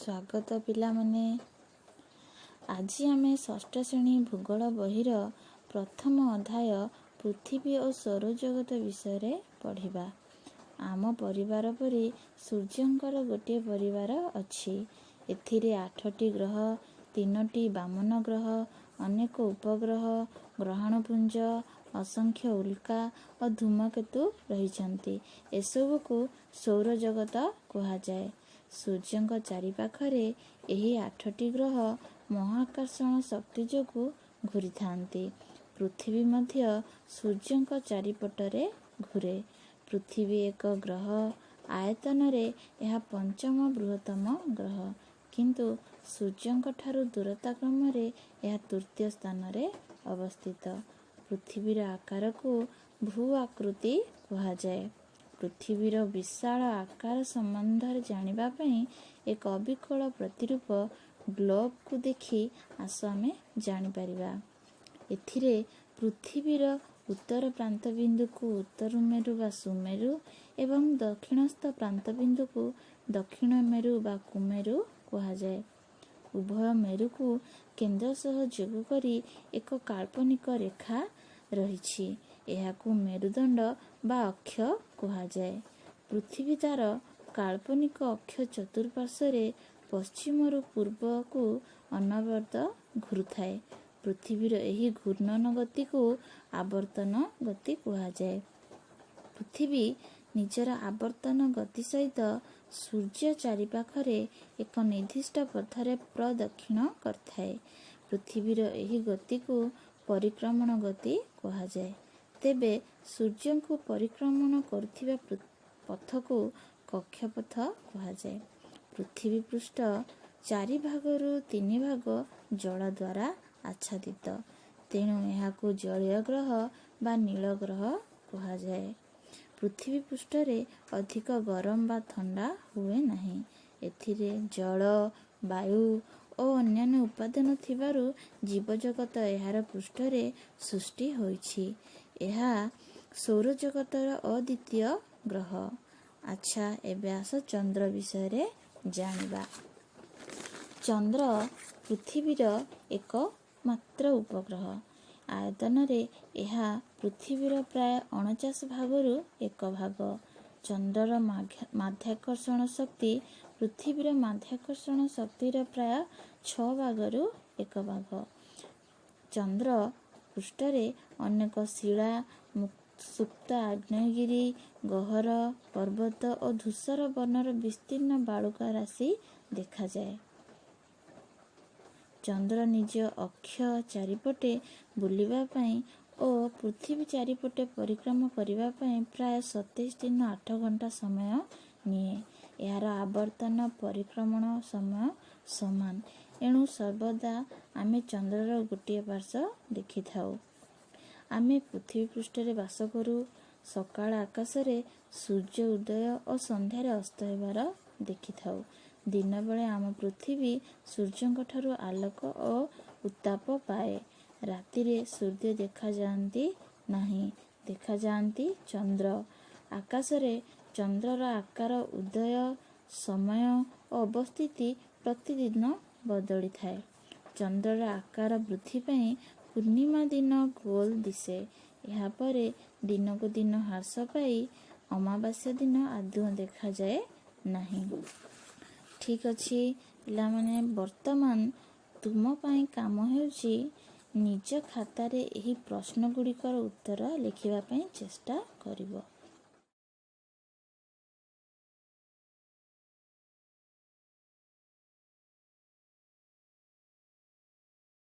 ସ୍ୱାଗତ ପିଲାମାନେ। ଆଜି ଆମେ ଷଷ୍ଠ ଶ୍ରେଣୀ ଭୂଗୋଳ ବହିର ପ୍ରଥମ ଅଧ୍ୟାୟ ପୃଥିବୀ ଓ ସୌରଜଗତ ବିଷୟରେ ପଢ଼ିବା। ଆମ ପରିବାର ପରି ସୂର୍ଯ୍ୟଙ୍କର ଗୋଟିଏ ପରିବାର ଅଛି। ଏଥିରେ ଆଠଟି ଗ୍ରହ, ତିନୋଟି ବାମନ ଗ୍ରହ, ଅନେକ ଉପଗ୍ରହ, ଗ୍ରହାଣୁପୁଞ୍ଜ, ଅସଂଖ୍ୟ ଉଲ୍କା ଓ ଧୂମକେତୁ ରହିଛନ୍ତି। ଏସବୁକୁ ସୌରଜଗତ କୁହାଯାଏ। ସୂର୍ଯ୍ୟଙ୍କ ଚାରିପାଖରେ ଏହି ଆଠଟି ଗ୍ରହ ମହାକର୍ଷଣ ଶକ୍ତି ଯୋଗୁଁ ଘୂରିଥାନ୍ତି। ପୃଥିବୀ ମଧ୍ୟ ସୂର୍ଯ୍ୟଙ୍କ ଚାରିପଟରେ ଘୂରେ। ପୃଥିବୀ ଏକ ଗ୍ରହ। ଆୟତନରେ ଏହା ପଞ୍ଚମ ବୃହତ୍ତମ ଗ୍ରହ, କିନ୍ତୁ ସୂର୍ଯ୍ୟଙ୍କଠାରୁ ଦୂରତା କ୍ରମରେ ଏହା ତୃତୀୟ ସ୍ଥାନରେ ଅବସ୍ଥିତ। ପୃଥିବୀର ଆକାରକୁ ଭୂ ଆକୃତି କୁହାଯାଏ। ପୃଥିବୀର ବିଶାଳ ଆକାର ସମ୍ବନ୍ଧରେ ଜାଣିବା ପାଇଁ ଏକ ଅବିକଳ ପ୍ରତିରୂପ ଗ୍ଲୋବକୁ ଦେଖି ଆସ ଆମେ ଜାଣିପାରିବା। ଏଥିରେ ପୃଥିବୀର ଉତ୍ତର ପ୍ରାନ୍ତ ବିନ୍ଦୁକୁ ଉତ୍ତର ମେରୁ ବା ସୁମେରୁ ଏବଂ ଦକ୍ଷିଣସ୍ଥ ପ୍ରାନ୍ତ ବିନ୍ଦୁକୁ ଦକ୍ଷିଣ ମେରୁ ବା କୁମେରୁ କୁହାଯାଏ। ଉଭୟ ମେରୁକୁ କେନ୍ଦ୍ର ସହ ଯୋଗ କରି ଏକ କାଳ୍ପନିକ ରେଖା ରହିଛି। ଏହାକୁ ମେରୁଦଣ୍ଡ ବା ଅକ୍ଷ କୁହାଯାଏ। ପୃଥିବୀ ତାର କାଳ୍ପନିକ ଅକ୍ଷ ଚତୁଃପାର୍ଶ୍ୱରେ ପଶ୍ଚିମରୁ ପୂର୍ବକୁ ଅନବରତ ଘୁରୁଥାଏ। ପୃଥିବୀର ଏହି ଘୂର୍ଣ୍ଣନ ଗତିକୁ ଆବର୍ତ୍ତନ ଗତି କୁହାଯାଏ। ପୃଥିବୀ ନିଜର ଆବର୍ତ୍ତନ ଗତି ସହିତ ସୂର୍ଯ୍ୟ ଚାରିପାଖରେ ଏକ ନିର୍ଦ୍ଦିଷ୍ଟ ପଥରେ ପ୍ରଦକ୍ଷିଣ କରିଥାଏ। ପୃଥିବୀର ଏହି ଗତିକୁ ପରିକ୍ରମଣ ଗତି କୁହାଯାଏ। ତେବେ ସୂର୍ଯ୍ୟଙ୍କୁ ପରିକ୍ରମଣ କରୁଥିବା ପଥକୁ କକ୍ଷପଥ କୁହାଯାଏ। ପୃଥିବୀ ପୃଷ୍ଠ ଚାରି ଭାଗରୁ ତିନି ଭାଗ ଜଳ ଦ୍ୱାରା ଆଚ୍ଛାଦିତ। ତେଣୁ ଏହାକୁ ଜଳୀୟ ଗ୍ରହ ବା ନୀଳ ଗ୍ରହ କୁହାଯାଏ। ପୃଥିବୀ ପୃଷ୍ଠରେ ଅଧିକ ଗରମ ବା ଥଣ୍ଡା ହୁଏ ନାହିଁ। ଏଥିରେ ଜଳ, ବାୟୁ ଓ ଅନ୍ୟାନ୍ୟ ଉପାଦାନ ଥିବାରୁ ଜୀବଜଗତ ଏହାର ପୃଷ୍ଠରେ ସୃଷ୍ଟି ହୋଇଛି। ଏହା ସୌରଜଗତର ଅଦ୍ୱିତୀୟ ଗ୍ରହ। ଆଚ୍ଛା, ଏବେ ଆସ ଚନ୍ଦ୍ର ବିଷୟରେ ଜାଣିବା। ଚନ୍ଦ୍ର ପୃଥିବୀର ଏକ ମାତ୍ର ଉପଗ୍ରହ। ଆୟତନରେ ଏହା ପୃଥିବୀର ପ୍ରାୟ 49 ଭାଗରୁ ଏକ ଭାଗ। ଚନ୍ଦ୍ରର ମାଧ୍ୟାକର୍ଷଣ ଶକ୍ତି ପୃଥିବୀର ମାଧ୍ୟାକର୍ଷଣ ଶକ୍ତିର ପ୍ରାୟ ଛଅ ଭାଗରୁ ଏକ ଭାଗ। ଚନ୍ଦ୍ର ପୃଷ୍ଠରେ ଅନେକ ଶିଳା, ସୁପ୍ତ ଆଗ୍ନେୟଗିରି, ଗହ୍ୱର, ପର୍ବତ ଓ ଧୂସର ବର୍ଣ୍ଣର ବିସ୍ତୀର୍ଣ୍ଣ ବାଳୁକା ରାଶି ଦେଖାଯାଏ। ଚନ୍ଦ୍ର ନିଜ ଅକ୍ଷ ଚାରିପଟେ ବୁଲିବା ପାଇଁ ଓ ପୃଥିବୀ ଚାରିପଟେ ପରିକ୍ରମା କରିବା ପାଇଁ ପ୍ରାୟ 27 ଦିନ 8 ଘଣ୍ଟା ସମୟ ନିଏ। ଏହାର ଆବର୍ତ୍ତନ ପରିକ୍ରମଣ ସମୟ ସମାନ। ଏଣୁ ସର୍ବଦା ଆମେ ଚନ୍ଦ୍ରର ଗୋଟିଏ ପାର୍ଶ୍ୱ ଦେଖିଥାଉ। ଆମେ ପୃଥିବୀ ପୃଷ୍ଠରେ ବାସ କରୁ। ସକାଳ ଆକାଶରେ ସୂର୍ଯ୍ୟ ଉଦୟ ଓ ସନ୍ଧ୍ୟାରେ ଅସ୍ତ ହେବାର ଦେଖିଥାଉ। ଦିନବେଳେ ଆମ ପୃଥିବୀ ସୂର୍ଯ୍ୟଙ୍କଠାରୁ ଆଲୋକ ଓ ଉତ୍ତାପ ପାଏ। ରାତିରେ ସୂର୍ଯ୍ୟ ଦେଖାଯାଆନ୍ତି ନାହିଁ, ଦେଖାଯାଆନ୍ତି ଚନ୍ଦ୍ର। ଆକାଶରେ ଚନ୍ଦ୍ରର ଆକାର, ଉଦୟ ସମୟ ଓ ଅବସ୍ଥିତି ପ୍ରତିଦିନ ବଦଳିଥାଏ। ଚନ୍ଦ୍ରର ଆକାର ବୃଦ୍ଧି ପାଇଁ ପୂର୍ଣ୍ଣିମା ଦିନ ଗୋଲ ଦିଶେ। ଏହାପରେ ଦିନକୁ ଦିନ ହ୍ରାସ ପାଇ ଅମାବାସ୍ୟା ଦିନ ଆଦୌ ଦେଖାଯାଏ ନାହିଁ। ଠିକ୍ ଅଛି ପିଲାମାନେ, ବର୍ତ୍ତମାନ ତୁମ ପାଇଁ କାମ ହେଉଛି ନିଜ ଖାତାରେ ଏହି ପ୍ରଶ୍ନ ଗୁଡ଼ିକର ଉତ୍ତର ଲେଖିବା ପାଇଁ ଚେଷ୍ଟା କରିବ।